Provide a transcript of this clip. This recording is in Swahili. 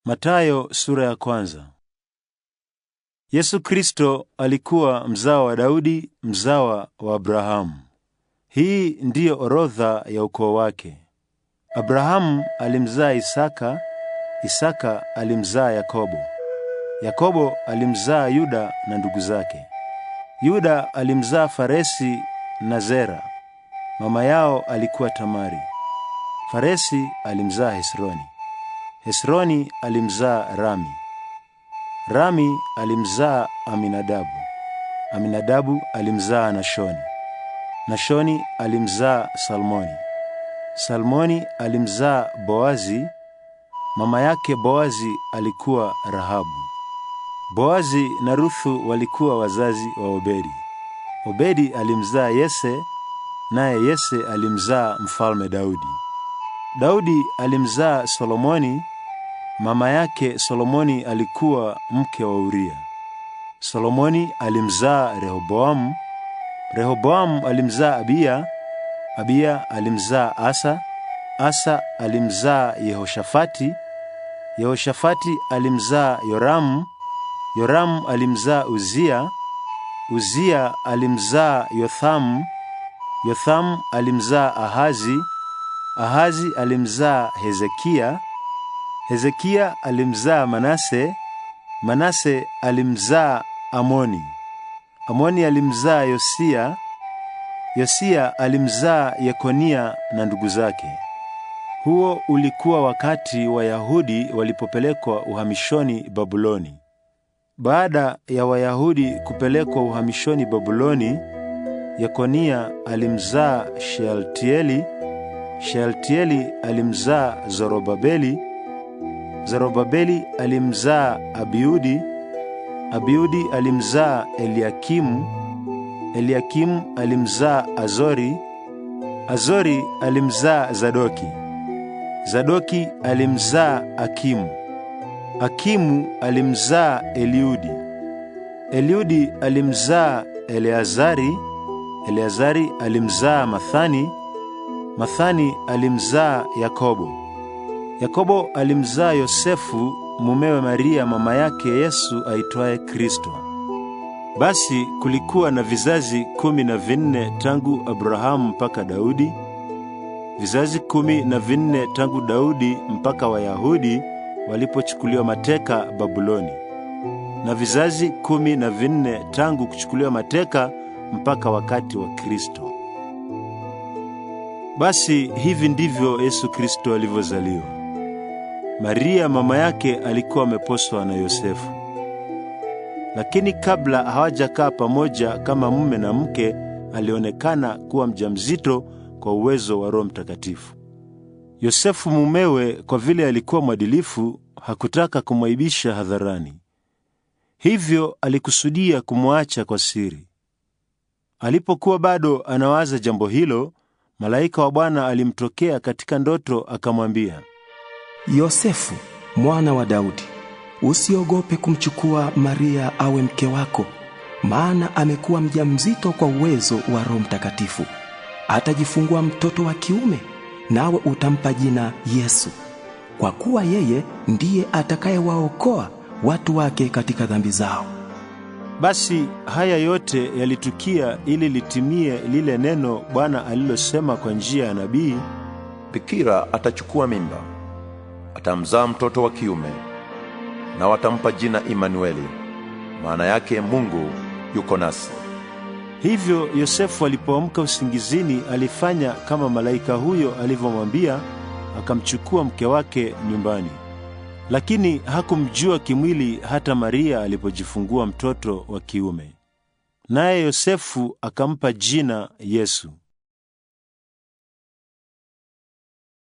Matayo sura ya kwanza. Yesu Kristo alikuwa mzao wa Daudi, mzawa wa Abrahamu. Hii ndiyo orodha ya ukoo wake. Abrahamu alimzaa Isaka, Isaka alimzaa Yakobo. Yakobo alimzaa Yuda na ndugu zake. Yuda alimzaa Faresi na Zera. Mama yao alikuwa Tamari. Faresi alimzaa Hesroni. Hesroni alimzaa Rami. Rami alimzaa Aminadabu. Aminadabu alimzaa Nashoni. Nashoni alimzaa Salmoni. Salmoni alimzaa Boazi. Mama yake Boazi alikuwa Rahabu. Boazi na Ruthu walikuwa wazazi wa Obedi. Obedi alimzaa Yese, naye Yese alimzaa Mfalme Daudi. Daudi alimzaa Solomoni. Mama yake Solomoni alikuwa mke wa Uria. Solomoni alimzaa Rehoboamu. Rehoboamu alimzaa Abiya. Abiya alimzaa Asa. Asa alimzaa Yehoshafati. Yehoshafati alimzaa Yoramu. Yoramu alimzaa Uzia. Uzia alimzaa Yothamu. Yothamu alimzaa Ahazi. Ahazi alimzaa Hezekia. Hezekia alimzaa Manase, Manase alimzaa Amoni. Amoni alimzaa Yosia, Yosia alimzaa Yekonia na ndugu zake. Huo ulikuwa wakati Wayahudi walipopelekwa uhamishoni Babuloni. Baada ya Wayahudi kupelekwa uhamishoni Babuloni, Yekonia alimzaa Shealtieli, Shealtieli alimzaa Zorobabeli, Zorobabeli alimzaa Abiudi, Abiudi alimzaa Eliakimu, Eliakimu alimzaa Azori, Azori alimzaa Zadoki, Zadoki alimzaa Akimu, Akimu alimzaa Eliudi, Eliudi alimzaa Eleazari, Eleazari alimzaa Mathani, Mathani alimzaa Yakobo. Yakobo alimzaa Yosefu mumewe Maria mama yake Yesu aitwaye Kristo. Basi kulikuwa na vizazi 14 tangu Abrahamu mpaka Daudi, vizazi 14 tangu Daudi mpaka Wayahudi walipochukuliwa mateka Babuloni, na vizazi 14 tangu kuchukuliwa mateka mpaka wakati wa Kristo. Basi hivi ndivyo Yesu Kristo alivyozaliwa. Maria mama yake alikuwa ameposwa na Yosefu. Lakini kabla hawajakaa pamoja kama mume na mke, alionekana kuwa mjamzito kwa uwezo wa Roho Mtakatifu. Yosefu mumewe, kwa vile alikuwa mwadilifu, hakutaka kumwaibisha hadharani. Hivyo alikusudia kumwacha kwa siri. Alipokuwa bado anawaza jambo hilo, malaika wa Bwana alimtokea katika ndoto akamwambia, Yosefu mwana wa Daudi, usiogope kumchukua Maria awe mke wako, maana amekuwa mjamzito kwa uwezo wa Roho Mtakatifu. Atajifungua mtoto wa kiume, nawe utampa jina Yesu, kwa kuwa yeye ndiye atakayewaokoa watu wake katika dhambi zao. Basi haya yote yalitukia ili litimie lile neno Bwana alilosema kwa njia ya nabii, Bikira atachukua mimba, atamzaa mtoto wa kiume, na watampa jina Imanueli, maana yake Mungu yuko nasi. Hivyo Yosefu alipoamka usingizini, alifanya kama malaika huyo alivyomwambia, akamchukua mke wake nyumbani. Lakini hakumjua kimwili hata Maria alipojifungua mtoto wa kiume. Naye Yosefu akampa jina Yesu.